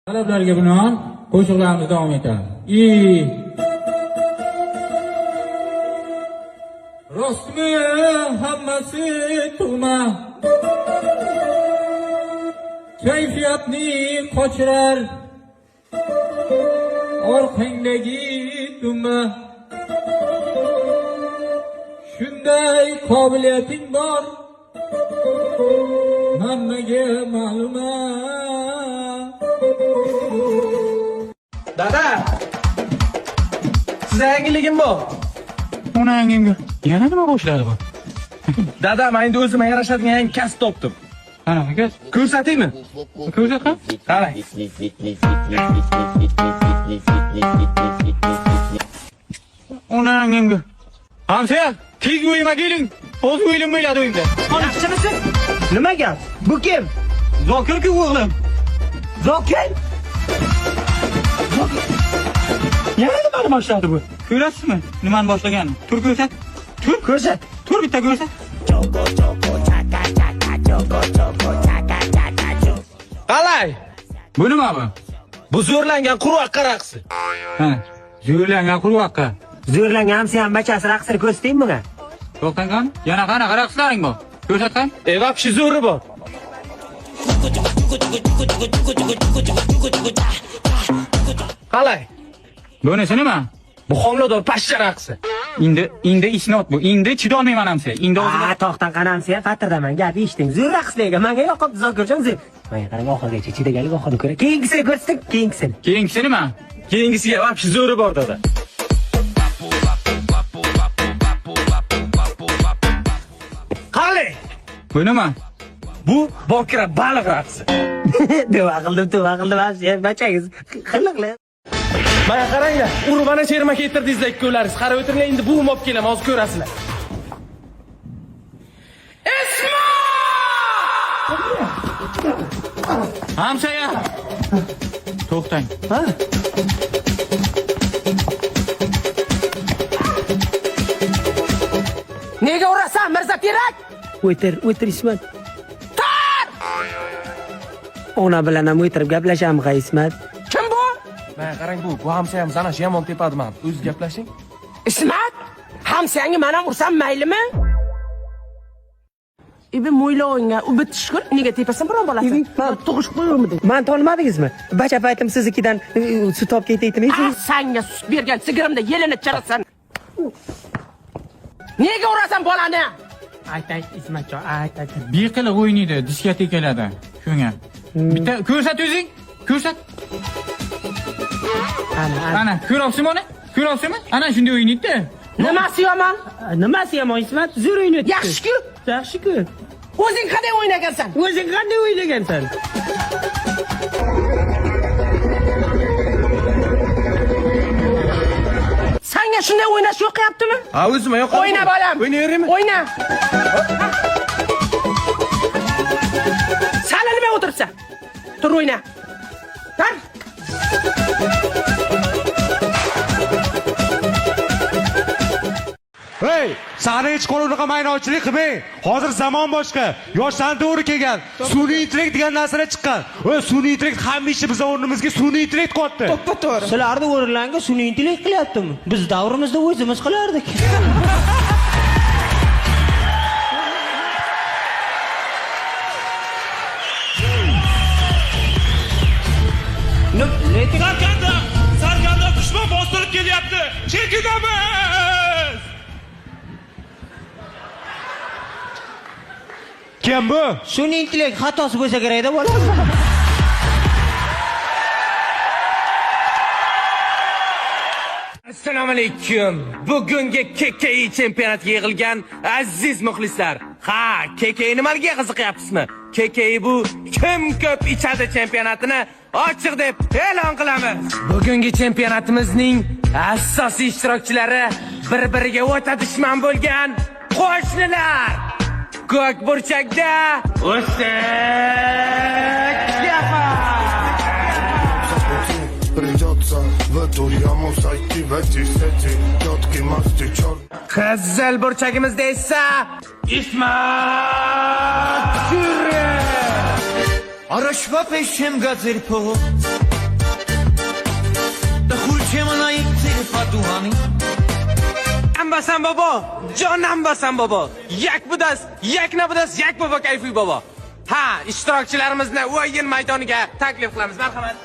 Talablarga binoan qo'shiqlarimiz davom etadi. Rostmi hammasi tug'ma, kayfiyatni qochirar orqangdagi duma. Shunday qobiliyating bor, hammaga ma'luma. Dada! Siz yangiligim bor. Onangimga yana nima boshladi bu? Dada, men endi o'zimga yarashadigan yangi kasb topdim. Qanaqa kasb? Ko'rsataymi? Ko'rsat qani. Qarang. Onangimga. Hamsoya, tez uyimga keling. Hozir o'lim bo'ladi uyimda. Yaxshimisiz? Nima gap? Bu kim? Zokir-ku o'g'lim. Zokir? Yana nimani boshladi bu? Ko'rasizmi? Nimani boshlaganini? Tur ko'rsat. Tur Ko'rsat. Tur bitta ko'rsat. Qalay? Bu nima bu? Bu zo'rlangan qurbaqa raqsi. Ha, zo'rlangan qurbaqa. Zo'rlangan hamsoyam bachasi raqsini ko'rsataymi bunga? To'xtang qani. Yana qanaqa raqslaring bor? Ko'rsat qani. E, вообще zo'ri bor. Qalay? Bunisi nima? Bu homilador pashsha raqsi. Endi isnot bu. Endi chidolmayman hamsoya. Endi o'zim Ha, to'xtang qani hamsoya, xatirdaman. Gap eshiting. Zo'r raqslarga menga yoqibdi Zokirjon zo'r. Menga qarang, oxirigacha chidaganlik oxirini ko'ra. Keyingisini ko'rsating, keyingisini. Keyingisi nima? Keyingisiga вообще zo'ri bor, dada. Qalay? Bu nima? Bu bokira baliq raqsi. Tavba qildim, tavba qildim hamsoya, bachangiz qiliqli. Mana qaranglar, urib ana sherma keltirdingizlar ikkovlaringiz. Qarab o'tiringlar, endi buvim olib kelaman, hozir ko'rasizlar. Esma! Hamsoya. To'xtang. Ha? Nega urasan, Mirza Terak? O'tir, o'tir Ismat. Ona bilan ham o'tirib gaplashamiz ha Ismat. Kim bu? Mana qarang, bu hamsoyamiz ana shu yomon tepadi mani. O'zi gaplashing. Ismat? Hamsoyangni men ham ursam maylimi? Ibi mo'ylovingga u bitishkur nega tepasan birov bolasi? Tug'ish qo'yurmidi? Man tonimadingizmi? Bacha paytim siznikidan sut olib ketaydim. Ah, sanga sut bergan sigirimda yelini chirasan. Nega urasan bolani? Ayt, ayt Ismatjon, ayt, ayt. Beqiliq o'ynaydi diskotekalarda. Shunga. Bitta ko'rsat o'zing. Ko'rsat. Ana, ana. Ana, ko'ryapsizmi uni? Ko'ryapsizmi? Ana shunday o'ynaydi-da. Nimasi yomon? Nimasi yomon Ismat? Zo'r o'ynayapti. Yaxshi-ku. Yaxshi-ku. O'zing qanday o'ynagansan? O'zing qanday o'ynagansan? Sanga shunday o'ynash yoqyaptimi? Ha, o'zim yo'q. O'yna bolam. O'ynayveraymi? O'yna. Sal nima o'tiribsan? Tur o'yna. Tur. Hey, sani hech qanday unaqa maynochilik qilmang. Hozir zamon boshqa. Yoshlarni to'g'ri kelgan. Sun'iy intellekt degan narsalar chiqqan. O'y, sun'iy intellekt hamisha bizning o'rnimizga sun'iy intellekt qo'yapti. To'ppa-to'g'ri. Sizlarni o'rinlaringga sun'iy intellekt qilyaptimi? Biz davrimizda o'zimiz qilardik. Sarkanda, Sarkanda dushman bostirib kelyapti. Chekinamiz! Kim bu? Sun'iy intellekt xatosi bo'lsa kerakda bolam. Assalomu alaykum. Bugungi KKI chempionatiga yig'ilgan aziz muxlislar. Ha, KKI nimaga qiziqyapsizmi? KKI bu kim ko'p ichadi chempionatini ochiq deb e'lon qilamiz. Bugungi chempionatimizning asosiy ishtirokchilari bir-biriga o'ta dushman bo'lgan qo'shnilar. Ko'k burchakda O'sik Gafa. Придется в эту яму зайти, в эти сети. Тетки масти черт. Qizil burchagimizda esa Ismat Yurek. Araşma peşim gazir pul. Ambasan bobo, jonam basan bobo. Yak budas, yak nabudas, yak bobo kayfi bobo. Ha, ishtirokchilarimizni o'yin maydoniga taklif qilamiz. Marhamat.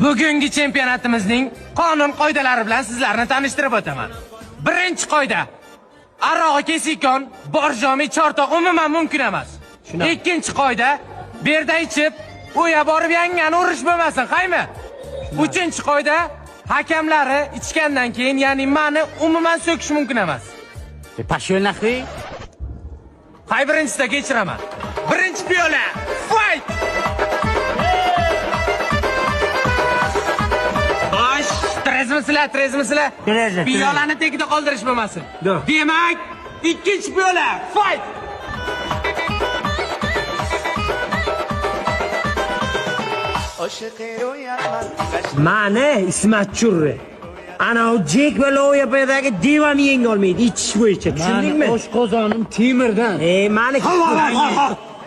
Bugungi chempionatimizning qonun qoidalari bilan sizlarni tanishtirib o'taman. Birinchi qoida: arog'i kesikon, borjomi chortoq umuman mumkin emas. Ikkinchi qoida: berda ichib, o'ya borib yangani urish bo'lmasin, qaymi? Uchinchi qoida: hakamlari ichgandan keyin, ya'ni meni umuman so'kish mumkin emas. Пошёл нахуй. Hay birinchisida kechiraman. Birinchi piyola. Fight! Bosh, trezmisizlar, trezmisizlar. Trezmi, Piyolani tagida qoldirish bo'lmasin. Demak, ikkinchi piyola. Fight! Mani Ismat Churri. Ana u Jek va Loyapedagi devamni yenga olmaydi ichish bo'yicha, tushundingmi? Mani oshqozonim temirdan. Mani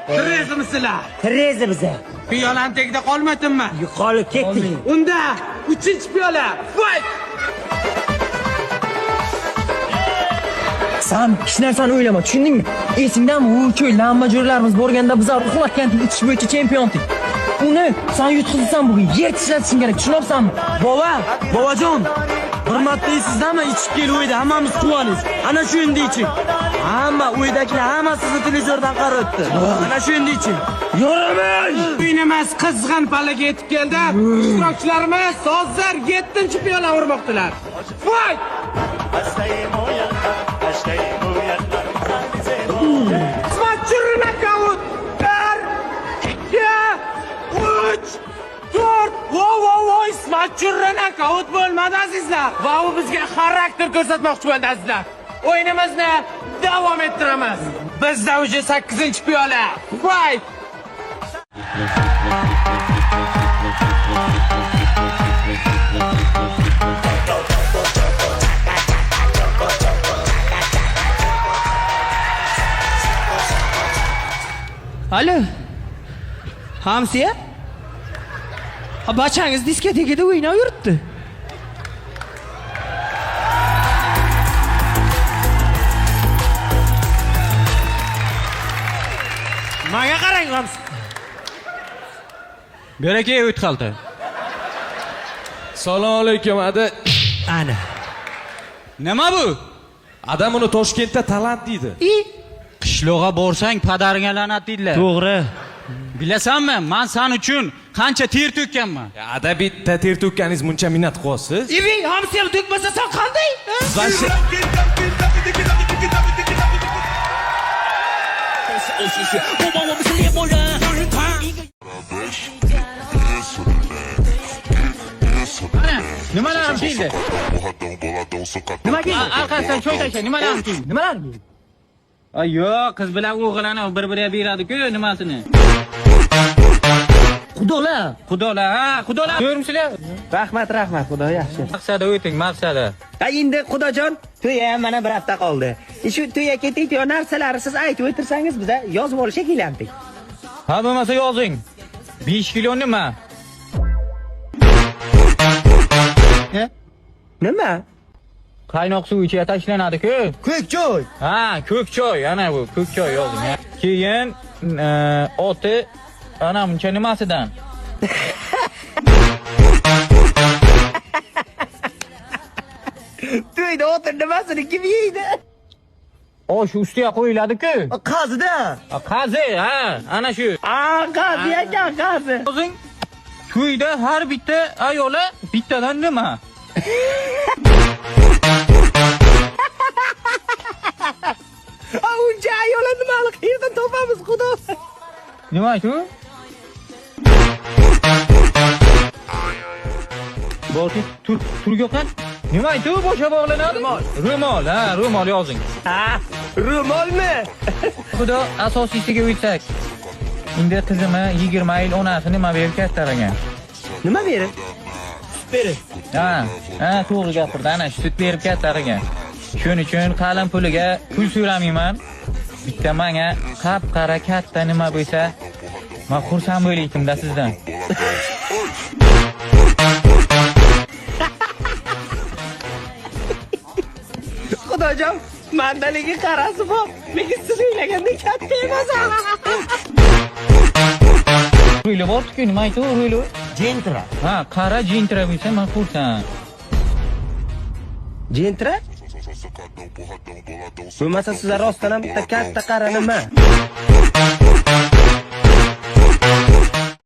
Trezmisizlar. Trezi biza. Piyolani tagida qolmadimmi? Yo'qolib ketdik. Unda uchinchi piyola. Fight! San hech narsani o'ylama, tushundingmi? Esingdami, u cho'lda hamma jo'ralarimiz borganda bizlar uxlatgandik, ichish bo'yicha chempiondik. Uni san yutqizsan bugun, yer tishlatishing kerak, tushunyapsanmi? Bova, bobojon, bir marta esizdami ichib kelib uyda hammamiz quvonamiz. Ana shu endi iching. Hamma uydagilar hamma sizni televizordan qarayapti. Ana shu endi iching. Yoraman! O'yinimiz qizg'in pallaga yetib keldi. Ishtirokchilarimiz hozir 7-piyola urmoqdilar. Fight! Ismat Churri nokaut. 1 2 3 4. Vo vo vo, Ismat Churri nokaut bo'lmadi azizlar. Va u bizga xarakter ko'rsatmoqchi bo'ldi azizlar. O'yinimizni davom ettiramiz. Bizda уже 8-piyola. Fight! Alo. Hamsiya? Ha, bachangiz diskotekada o'ynab yuribdi. Menga qarang, Rams. Beraka o't xalta. Assalomu alaykum, ada. Ana. Nima bu? Adam uni Toshkentda talant deydi. I Qishloqqa borsang padaringga la'nat deydilar. To'g'ri. Bilasanmi, men san uchun qancha ter to'kkanman. Ya, ada bitta ter to'kkaningiz muncha minnat qilyapsiz. Ivi, hamsiya to'kmasa sen qanday? Ha? Vashi Mana, nimalarim keldi? Nima keldi? Orqasidan choy tashla, nimalarim keldi? Nimalar keldi? Ay yo'q, qiz bilan o'g'il ana bir-biriga beradi-ku nimasini. Xudolar. Xudolar, ha, xudolar. Ko'rmisizlar? Rahmat, rahmat, xudo yaxshi. Maqsadi o'ting, maqsadi. Ha, endi xudojon, to'y ham mana bir hafta qoldi. Shu to'yga ketayotgan narsalarni siz aytib o'tirsangiz, biza yozib olishga kelamdik. Ha, bo'lmasa yozing. 5 kilo nima? Nima? Qaynoq suv ichiga tashlanadi-ku. Ko'k choy. Ha, ko'k choy, ana bu ko'k choy yozing. Ha. Keyin oti ana buncha nimasidan? To'yda o'tir nimasini kim yeydi? Osh ustiga qo'yiladi-ku. Qazida. Qazi, ha, ana shu. A, qazi ekan, qazi. Yozing. To'yda har bitta ayola bittadan nima? A, uncha ayola nimani qayerdan topamiz, xudo? Nima shu? Boshi tur turga qan. Nima shu boshga bog'lanadi? Ro'mol. Ro'mol, ha, ro'mol yozing. Ha, ro'molmi? Xudo asosiysiga o'tsak. Endi qizimni 20 yil onasi nima berib kattaragan? Nima berib? Sut berib. Ha, ha, to'g'ri gapirdi. Ana shu sut berib kattaragan. Shuning uchun qalin puliga pul so'ramayman. Bitta menga qap-qara katta nima bo'lsa, Men xursand bo'laydim-da sizdan. Xudojon, mandaligi qarasi bor. Lekin siz o'ylagandek katta emas. Ruli bor-ku, nima aytdi u ruli? Gentra. Ha, qara Gentra bo'lsa, men xursand. Gentra? Bo'lmasa sizlar rostdan ham bitta katta qara nima?